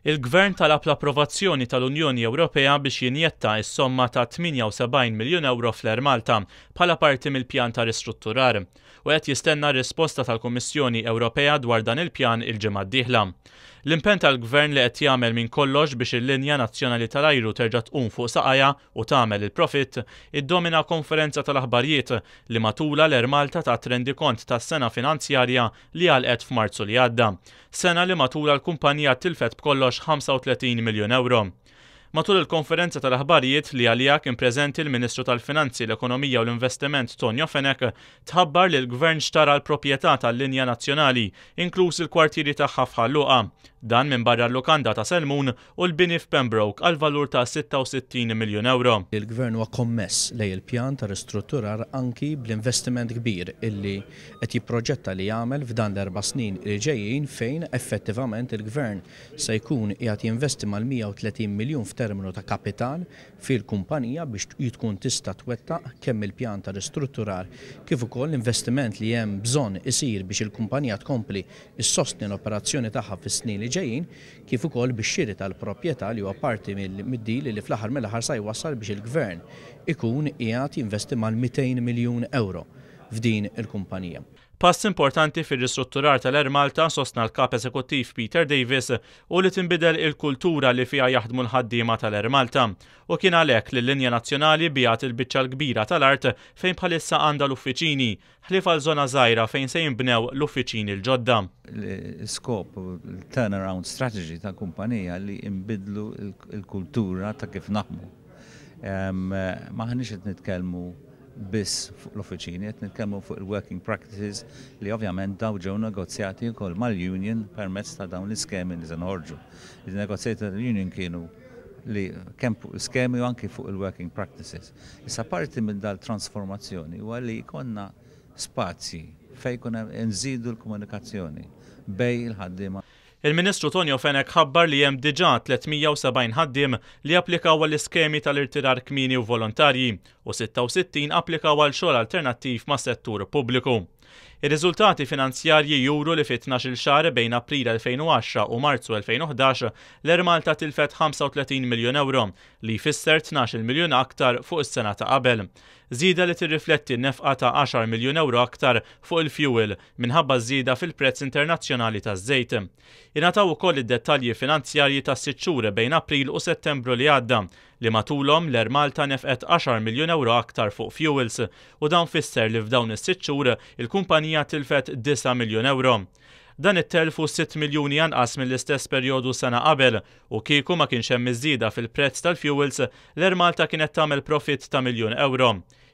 Il-Gvern talab l-approvazzjoni tal-Unjoni Ewropea biex jinjetta s-somma ta' 78 miljun ewro fl-Air Malta bħala parti mill-pjan ta' ristrutturar u qed jistenna r-risposta tal-Kummissjoni Ewropea dwar dan il-pjan il-ġimgħa d-dieħla. L-impenn tal-Gvern li qed jagħmel minn kollox biex il-linja nazzjonali tal-ajru terġa' tqum fuq saqajha u tagħmel il-profitt iddomina konferenza tal-aħbarjiet li matulha l-Air Malta tat rendikont tas-sena finanzjarja li għalqet f'Marzu li għadda. Sena li matulha l-kumpanija tilfet b'kollox 35 miljun ewro. Matul il-konferenza tal-aħbarijiet li għaliha kien preżenti l-Ministru tal-Finanzi, l-Ekonomija u l-Investiment Tonio Fenech, tħabbar li l-Gvern xtara l-proprjetà tal-linja nazzjonali, inkluż il-kwartieri tagħha f'Ħal Luqa. Dan minbarra l-lukanda ta' Selmun u l-bini f'Pembroke għal valur ta' 66 miljun ewro. Il-Gvern huwa kommess lejn il-pjan ta' ristrutturar anki bl-investiment kbir illi qed jipproġetta li jagħmel f'dan l-erba' snin li ġejjin fejn effettivament il-Gvern se jkun qiegħed jinvesti mal-130 miljun f'terminu ta' kapital fil-kumpanija biex hi tkun tista' twettaq kemm il-pjan ta' ristrutturar kif ukoll l-investiment li hemm bżonn isir biex il-kumpanija tkompli ssostni l-operazzjoni tagħha fis-snin li ġejjin kif ukoll bix-xiri tal-proprjetà li huwa parti mid-deal li fl-aħħar mill-aħħar sa jwassal biex il-Gvern ikun qiegħed jinvesti mal-200 miljun ewro f'din il-kumpanija. Pass importanti fir-ristrutturar tal-Air Malta, sostna l-Kap Eżekuttiv Peter Davis, hu li tinbidel il-kultura li fiha jaħdmu l-ħaddiema tal-Air Malta. U kien għalhekk li l-linja nazzjonali biegħet il-biċċa l-kbira tal-art fejn bħalissa għandha l-uffiċini, ħlief għal żona żgħira fejn se jinbnew l-uffiċini l-ġodda. L-iskop u l-turnaround strategy tal-kumpanija li nbiddlu l-kultura ta' kif naħdmu. M'aħniex qed nitkellmu biss fuq l-uffiċini, qed nitkellmu fuq il-working practices li ovvjament daw ġew negozjati wkoll mal-union permezz ta' dawn l-iskemi li se noħorġu. Il-negozjati tal-union kienu li kemm fuq l-iskemi u anki fuq il-working practices. Issa parti minn dal-transformazzjoni huwa li jkollna spazji fejn jkun hemm nżidu l-komunikazzjoni bejn il-ħaddiema. Il-Ministru Tonio Fenech ħabbar li hemm diġà 370 ħaddiem li applikaw għall-iskemi tal-irtirar kmieni u volontarji u 66 applikaw għal xogħol alternattiv mas-settur pubbliku. Ir-riżultati finanzjarji juru li fi 12-il xahar bejn April 2010 u Marzu 2011 l-Air Malta tilfet 35 miljun ewro li jfisser 12-il miljun aktar fuq is-sena ta' qabel. Żieda li tirrifletti nefqa ta' 10 miljun ewro aktar fuq il-fuel minħabba ż-żieda fil-prezz internazzjonali taż-żejt. Ingħataw ukoll id-dettalji finanzjarji tas-sitt xhur bejn April u Settembru li għadda, li matulhom l-Air Malta nefqet għaxar miljun ewro aktar fuq fuels u dan fisser li f'dawn is-sitt xhur il-kumpanija tilfet disa' miljun ewro. Dan it-telf hu sitt miljuni anqas mill-istess perjodu sena qabel u kieku ma kienx hemm iż-żieda fil-prezz tal-fuels, l-Air Malta kienet tagħmel profitt ta' miljun ewro.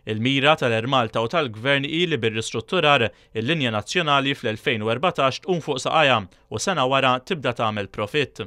Il-mira tal-Air Malta u tal-Gvern hi li bir-ristrutturar, il-linja nazzjonali fl-2014 tqum fuq saqajha u sena wara tibda tagħmel profitt.